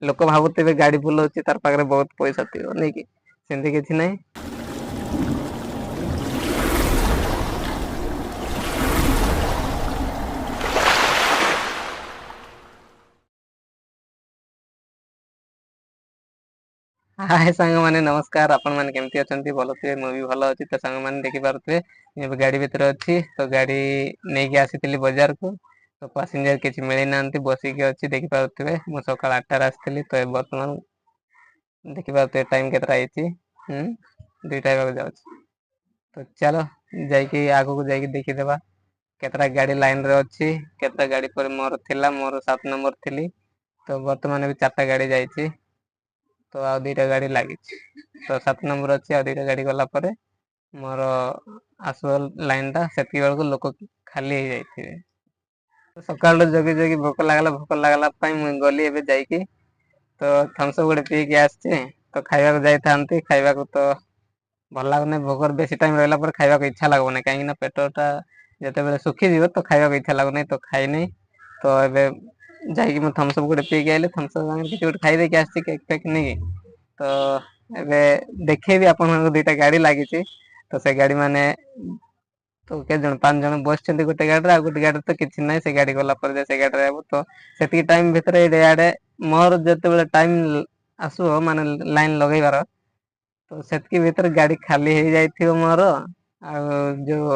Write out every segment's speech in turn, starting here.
ଲୋକ ଭାବୁଥିବେ ଗାଡ଼ି ବୁଲଉଛି ତାର ପାଖରେ ବହୁତ ପଇସା ଥିବ, ନାଇଁ କି? ସେମିତି କିଛି ନାହିଁ। ହାଏ ସାଙ୍ଗମାନେ, ନମସ୍କାର। ଆପଣମାନେ କେମିତି ଅଛନ୍ତି? ଭଲ ଥିବେ, ମୁଁ ବି ଭଲ ଅଛି। ତ ସାଙ୍ଗମାନେ ଦେଖିପାରୁଥିବେ, ଏବେ ଗାଡ଼ି ଭିତରେ ଅଛି। ତ ଗାଡ଼ି ନେଇକି ଆସିଥିଲି ବଜାରକୁ, ତ ପାସେଞ୍ଜର କିଛି ମିଳିନାହାନ୍ତି, ବସିକି ଅଛି। ଦେଖିପାରୁଥିବେ, ମୁଁ ସକାଳ 8ଟାରେ ଆସିଥିଲି। ତ ଏବେ ବର୍ତ୍ତମାନ ଦେଖିପାରୁଥିବେ ଟାଇମ୍ କେତେଟା ହେଇଛି, 2ଟା ହେବାକୁ ଯାଉଛି। ତ ଚାଲ ଯାଇକି ଆଗକୁ ଯାଇକି ଦେଖିଦେବା କେତେଟା ଗାଡ଼ି ଲାଇନରେ ଅଛି, କେତେଟା ଗାଡ଼ି ପରେ ମୋର ଥିଲା। ମୋର 7 ନମ୍ବର ଥିଲି। ତ ବର୍ତ୍ତମାନ ଏବେ 4ଟା ଗାଡ଼ି ଯାଇଛି, ତ ଆଉ 2ଟା ଗାଡ଼ି ଲାଗିଛି। ତ 7 ନମ୍ବର ଅଛି, ଆଉ 2ଟା ଗାଡ଼ି ଗଲା ପରେ ମୋର ଆସିବ ଲାଇନଟା। ସେତିକି ବେଳକୁ ଲୋକ ଖାଲି ହେଇଯାଇଥିବେ। ସକାଳୁ ଜଗି ଜଗି ଭୋକ ଲାଗିଲା, ଭୋକ ଲାଗିଲା ପାଇଁ ମୁଁ ଗଲି ଏବେ ଯାଇକି ତ ଥମ୍ସଅପ୍ ଗୋଟେ ପିଇକି ଆସିଛି। ତ ଖାଇବାକୁ ଯାଇଥାନ୍ତି, ଖାଇବାକୁ ତ ଭଲ ଲାଗୁନି। ଭୋକରେ ବେଶୀ ଟାଇମ୍ ରହିଲା ପରେ ଖାଇବାକୁ ଇଚ୍ଛା ଲାଗୁନି, କାହିଁକି ନା ପେଟଟା ଯେତେବେଳେ ଶୁଖିଯିବ ତ ଖାଇବାକୁ ଇଚ୍ଛା ଲାଗୁନି, ତ ଖାଇନି। ତ ଏବେ ଯାଇକି ମୁଁ ଥମ୍ସଅପ୍ ଗୋଟେ ପିଇକି ଆଇଲି। ଥମ୍ସଅପ୍ ସାଙ୍ଗରେ କିଛି ଗୋଟେ ଖାଇ ଦେଇକି ଆସିଛି, କେକ୍ ଫେକ୍ ନେଇକି। ତ ଏବେ ଦେଖେଇବି ଆପଣଙ୍କୁ, 2ଟା ଗାଡ଼ି ଲାଗିଛି। ତ ସେ ଗାଡ଼ି ମାନେ ତ କେତେ ଜଣ, 5 ଜଣ ବସିଛନ୍ତି ଗୋଟେ ଗାଡ଼ିରେ, ଆଉ ଗୋଟେ ଗାଡ଼ିରେ ତ କିଛି ନାହିଁ। ସେ ଗାଡ଼ି ଗଲା ପରେ ସେ ଗାଡ଼ିରେ ହେବ। ତ ସେତିକି ଟାଇମ୍ ଭିତରେ ଏଇଆଡ଼େ ମୋର ଯେତେବେଳେ ଟାଇମ୍ ଆସିବ, ମାନେ ଲାଇନ୍ ଲଗେଇବାର, ତ ସେତିକି ଭିତରେ ଗାଡ଼ି ଖାଲି ହେଇଯାଇଥିବ ମୋର। ଆଉ ଯୋଉ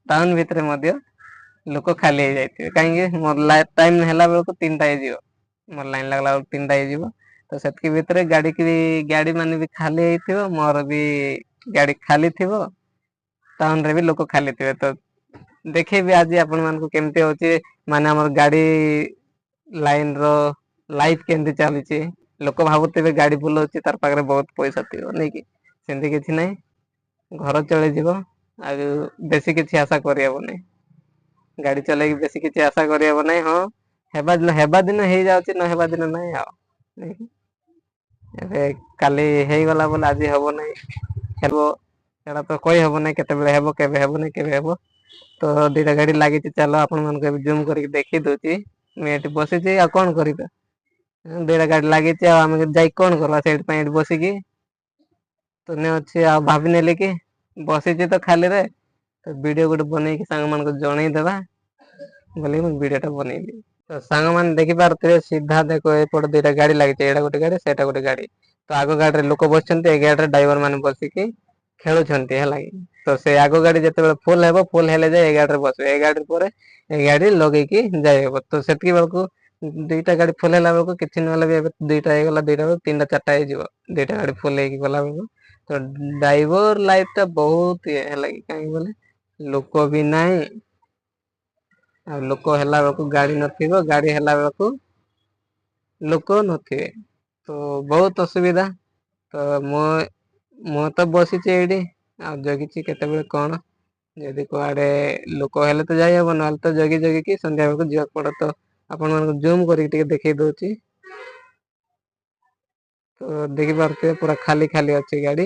ଟାଉନ୍ ଭିତରେ ମଧ୍ୟ ଲୋକ ଖାଲି ହେଇଯାଇଥିବେ, କାହିଁକି ମୋର ଟାଇମ୍ ହେଲା ବେଳକୁ 3ଟା ହେଇଯିବ। ମୋର ଲାଇନ୍ ଲାଗିଲା ବେଳକୁ 3ଟା ହେଇଯିବ। ତ ସେତିକି ଭିତରେ ଗାଡ଼ି ମାନେ ବି ଖାଲି ହେଇଥିବ, ମୋର ବି ଗାଡ଼ି ଖାଲି ଥିବ, ଟାଉନରେ ବି ଲୋକ ଖାଲି ଥିବେ। ତ ଦେଖେଇବି ଆଜି ଆପଣମାନଙ୍କୁ କେମିତି ହଉଛି, ମାନେ ଆମର ଗାଡ଼ି ଲାଇନର ଲାଇଫ କେମିତି ଚାଲିଛି। ଲୋକ ଭାବୁଥିବେ ଗାଡ଼ି ବୁଲଉଛି ତାର ପାଖରେ ବହୁତ ପଇସା ଥିବ, ନାଇଁ କି? ସେମିତି କିଛି ନାହିଁ, ଘର ଚଳିଯିବ, ଆଉ ବେଶୀ କିଛି ଆଶା କରିହେବନି। ଗାଡ଼ି ଚଲେଇକି ବେଶୀ କିଛି ଆଶା କରିହେବ ନାହିଁ। ହଁ, ହେବା ଦିନ ହେଇଯାଉଛି, ନ ହେବା ଦିନ ନାହିଁ ଆଉ। ଏବେ କାଲି ହେଇଗଲା ବୋଲେ ଆଜି ହବ ନାହିଁ, ହେବ ସେଟା ତ କହିହବ ନାହିଁ କେତେବେଳେ ହେବ, କେବେ ହେବ ନାହିଁ, କେବେ ହେବ। ତ 2ଟା ଗାଡ଼ି ଲାଗିଛି, ଚାଲ ଆପଣମାନଙ୍କୁ ଏବେ ଜୁମ୍ କରିକି ଦେଖେଇ ଦଉଛି। ମୁଁ ଏଠି ବସିଛି, ଆଉ କଣ କରିବା? 2ଟା ଗାଡ଼ି ଲାଗିଛି, ଆଉ ଆମେ ଯାଇକି କଣ କରିବା? ସେଇଥିପାଇଁ ଏଠି ବସିକି ତୁନେ ଅଛି। ଆଉ ଭାବି ନେଲି କି ବସିଛି ତ ଖାଲିରେ, ତ ଭିଡ଼ିଓ ଗୋଟେ ବନେଇକି ସାଙ୍ଗମାନଙ୍କୁ ଜଣେଇଦେବା ବୋଲି ମୁଁ ଭିଡ଼ିଓଟା ବନେଇଲି। ତ ସାଙ୍ଗମାନେ ଦେଖିପାରୁଥିବେ, ସିଧା ଦେଖ ଏପଟେ 2ଟା ଗାଡ଼ି ଲାଗିଛି, ଏଇଟା ଗୋଟେ ଗାଡ଼ି, ସେଇଟା ଗୋଟେ ଗାଡ଼ି। ତ ଆଗ ଗାଡ଼ିରେ ଲୋକ ବସିଛନ୍ତି, ଏ ଗାଡ଼ିରେ ଡ୍ରାଇଭର ମାନେ ବସିକି ଖେଳୁଛନ୍ତି, ହେଲା କି? ତ ସେ ଆଗ ଗାଡ଼ି ଯେତେବେଳେ ଫୁଲ ହେବ, ଫୁଲ ହେଲେ ଯାଇ ଏ ଗାଡ଼ିରେ ବସିବେ, ଏ ଗାଡ଼ି ପରେ ଏ ଗାଡ଼ି ଲଗେଇକି ଯାଇ ହେବ। ତ ସେତିକି ବେଳକୁ 2ଟା ଗାଡ଼ି ଫୁଲ ହେଲା ବେଳକୁ କିଛି ନହେଲେ ବି ଏବେ 2ଟା ହେଇଗଲା, 2ଟା ବେଳକୁ 3ଟା 4ଟା ହେଇଯିବ, 2ଟା ଗାଡ଼ି ଫୁଲ ହେଇକି ଗଲା ବେଳକୁ। ତ ଡ୍ରାଇଭର ଲାଇଫଟା ବହୁତ ଇଏ, ହେଲା କି? କାହିଁକି ବୋଲେ ଲୋକ ବି ନାହିଁ, ଆଉ ଲୋକ ହେଲା ବେଳକୁ ଗାଡ଼ି ନଥିବ, ଗାଡ଼ି ହେଲା ବେଳକୁ ଲୋକ ନଥିବେ, ତ ବହୁତ ଅସୁବିଧା। ତ ମୁଁ ତ ବସିଛି ଏଇଠି ଆଉ ଜଗିଛି କେତେବେଳେ କଣ, ଯଦି କୁଆଡ଼େ ଲୋକ ହେଲେ ତ ଯାଇ ହବ, ନହେଲେ ତ ଜଗି ଜଗିକି ସନ୍ଧ୍ୟା ବେଳକୁ ଯିବାକୁ ପଡ଼େ। ତ ଆପଣମାନଙ୍କୁ ଜୁମ୍ କରିକି ଟିକେ ଦେଖେଇ ଦଉଛି। ତ ଦେଖିପାରୁଥିବେ ପୁରା ଖାଲି ଖାଲି ଅଛି ଗାଡ଼ି।